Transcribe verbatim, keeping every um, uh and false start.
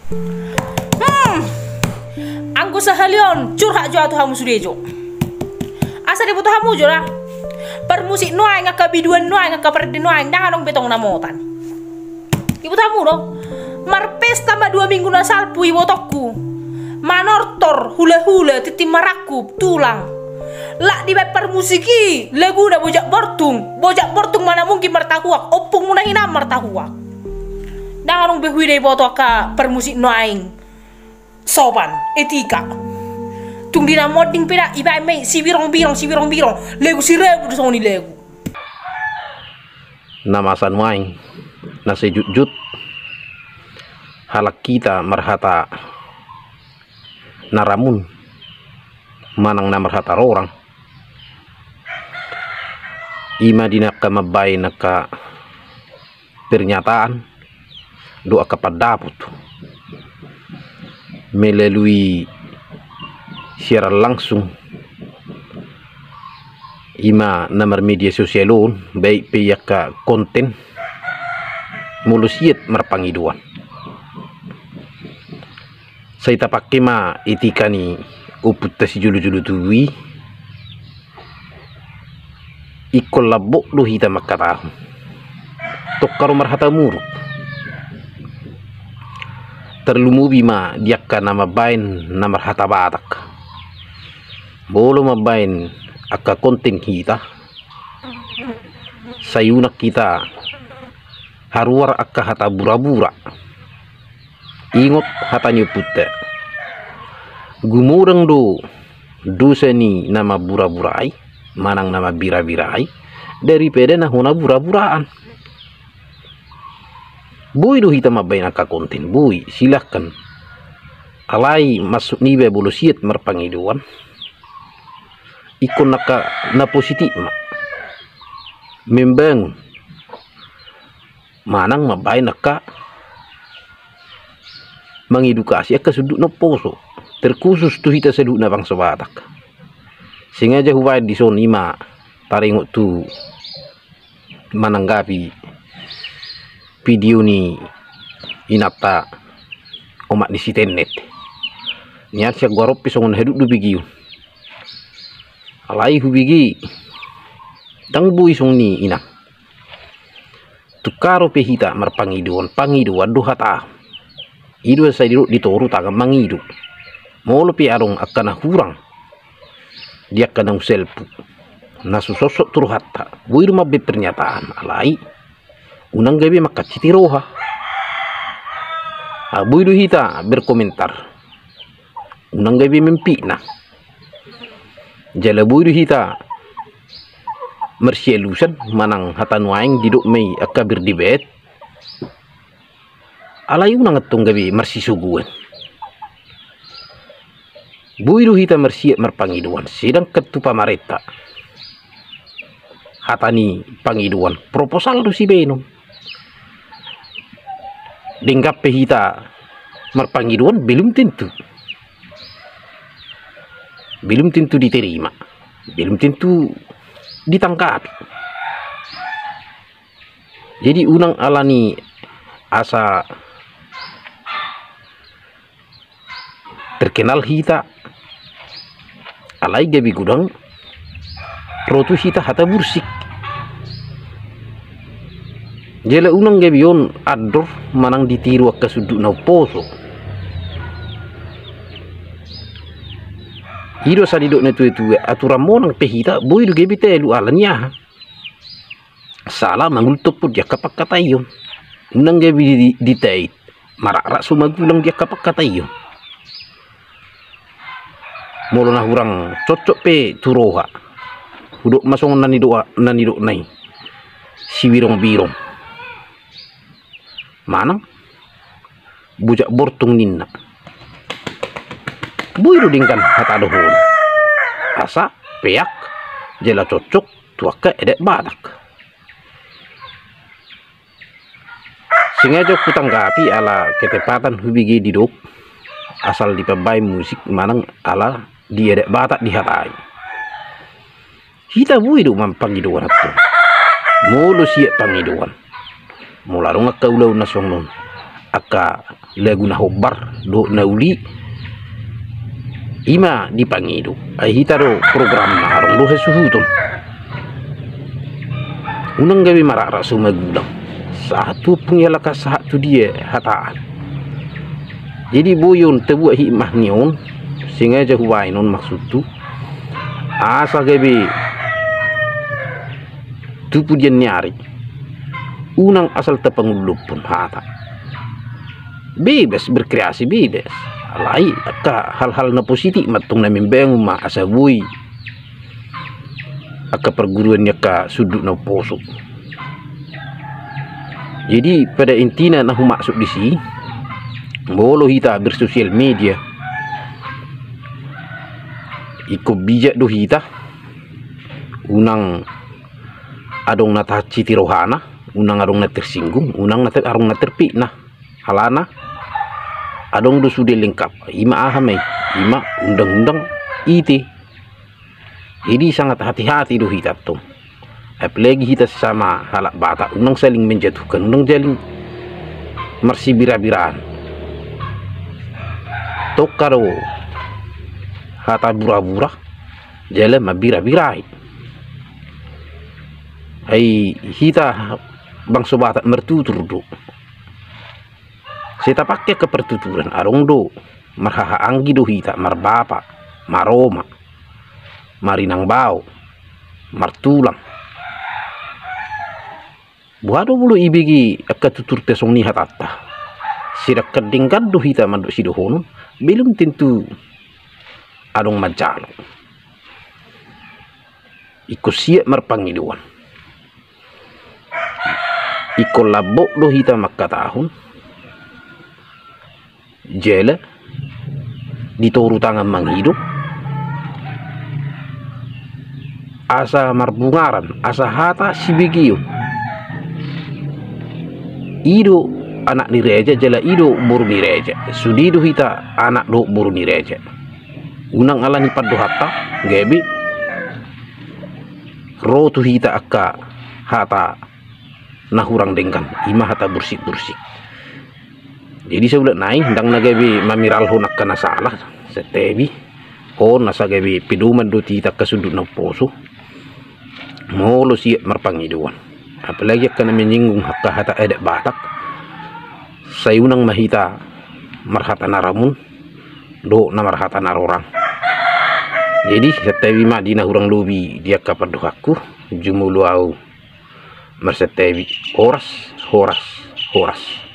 Hmm. Anggo sahali on curhat jo au tu hamu sude jo. Asa diboto hamu jo da. Parmusik nuaeng, angka biduan nuaeng, angka parende nuaeng, ndang adong be tong na motan. Diboto hamu do. Marpesta ma dua minggu na salpu ibotongku. Manortor, hula-hula, tintin marangkup, tulang. Lak dibaen parmusik i laguna Bojak Bortung. Bojak Bortung ma na mungkin martahuak, ompungmuna hinan martahuak. Ndang adong be huida iboto angka parmusik nuaeng sopan, etika. Tung di na monding pe da ibaen ma i sibirong-birong, sibirong-birong, lagu sirabu do songon i lagu. Na masa nuaeng, na sejutjut halak hita marhata na ramun manang na marhata rorang. I ma di na angka mambaen angka pernyataan dohot angka pandapot melalui siaran langsung, i ma na marmedia sosial on, baik pe i angka konten, molo siat marpangidoan. Sai tapangke ma etika ni ompunta sijolo-jolo tubu i. Ingkon lambok do hita mangkatahon, tongka do marhata muruk. Tarlumobi ma di angka na mambaen na marhata Batak. Molo mambaen angka konten hita, sai unang hita haruar angka hata bura-bura. Ingot hata ni ompunta, gumodang do dosa ni na mambura-burai manang na mambira-birai daripada na hona bura-buraan. Boi do hita mambaen angka konten, boi, silahkan. Alai maksud niba molo siat marpangidoan, ingkon angka na positif ma, membangun, manang mambaen angka mangedukasi angka sundut na umposo, terkhusus tu hita saluhutna bangso Batak. Sengaja hubaen dison i ma taringot tu mananggapi video ni inanta omak ni si Tennet. Nian sian goaropi songon hadudu bigi on. Alai hubege ndang boi songon i, inang. Tungka ro pe hita marpangidoan, pangidoan do hata. I do sai didok di toru tangan mangido. Molo pe adong angka na hurang di angka na umsalpu, na so sossot tu rohanta, boi do mambaen pernyataan, alai unang gabe mangkansiti roha. Ah, boi do hita berkomentar, unang gabe memfitnah. Jala boi do hita marsialusan manang hata nuaeng didok ma i angka berdebat. Alai unang antong gabe marsisogoan. Boi do hita marsiat marpangidoan, sedangkan tu pamarenta hata ni pangidoan proposal do sibaenon. Denggan pe hita marpangidoan, belum tentu, belum tentu diterima, belum tentu ditanggapi. Jadi unang alani asa terkenal hita, alai gabe godang ro tu hita hata bursik. Jala unang gabe on andor manang ditiru angka sundut na umposo. I do asa didok na tua-tua, aturan monang pe hita boi do gabe talu alani aha. Sala mangultoppon di angka pangkataion. Unang gabe di, di, ditait marakrak so magulang di angka pangkataion. Molo na hurang cocok pe tu roha, hudok ma songon na nidok, na nidok na i, sibirong-birong manang bujak bortung ninna. Boi do denggan hata dohonon asa peak jala cocok tu angka adat Batak. Sengaja hutanggapi ala ketepatan hubege didok asal dipambaen musik manang ala di adat Batak dihatai. Hita boi do ma pangidoan antong. Molo siat pangidoan, molo adong angka ulaon na songon on, angka lagu na hombar dohot na uli, i ma dipangido. Ai hita do programna, adong do hasuhuton. Unang gabe marakrak so magodang, sahat tu ompung i halak an, sahat tu dia hataan. Jadi boi on tabuat hikmah ni on, sengaja hubaen on maksudhu, asa gabe tu pudian ni ari unang asal tapangulluphon hata. Bebas berkreasi, bebas. Alai angka hal-hal na positif ma antong na membangun ma, asa boi angka perguruan ni angka sundut na umposo. Jadi pada intina na humaksud disi, molo hita bersosial media, ingkon bijak do hita, unang adong na tahansiti rohana, unang adong na tersinggung, unang na ter-, adong na terfitnah. Alana adong do sude lengkap, i ma aha ma i, i ma undang-undang I T E. Jadi sangat hati-hati do hita antong. Apalagi hita sesama halak Batak, unang saling menjatuhkan, unang saling marsibira-biraan. Tongka do hata bura-bura jala mambira-birai. Ai hita bangso Batak martutur do. Sai tapangke angka partuturan, adong do, marhaha anggi do hita, marbapa, maroma, marinang bao, martulang. Boha do molo ibege angka tuturta songon i hatanta, sidangkan denggan do hita mandok sidohonon, belum tentu adong manjalo. Ingkon siap marpangidoan. Ingkon lambok do hita mangkatahon, jala di toru tangan mangido, asa marbungaran, asa hata sibegeon. I do anak ni raja jala i do boru ni raja. Sude do hita anak dohot boru ni raja. Unang ala ni pandohanta gabe ro tu hita angka hata na hurang denggan, i ma hata bursik-bursik. Jadi saulak nai, ndang na gabe mamiralhon angka na sala, santabi. On asa gabe pedoman do tu hita angka sundut na umposo, molo siap marpangidoan. Apalagi angka na menyinggung angka hata adat Batak, sai unang ma hita marhata na ramun dohot na marhata na rorang. Jadi santabi ma di na hurang lobi di angka pandohanku. Jumolo au marsantabi. Horas, horas, horas.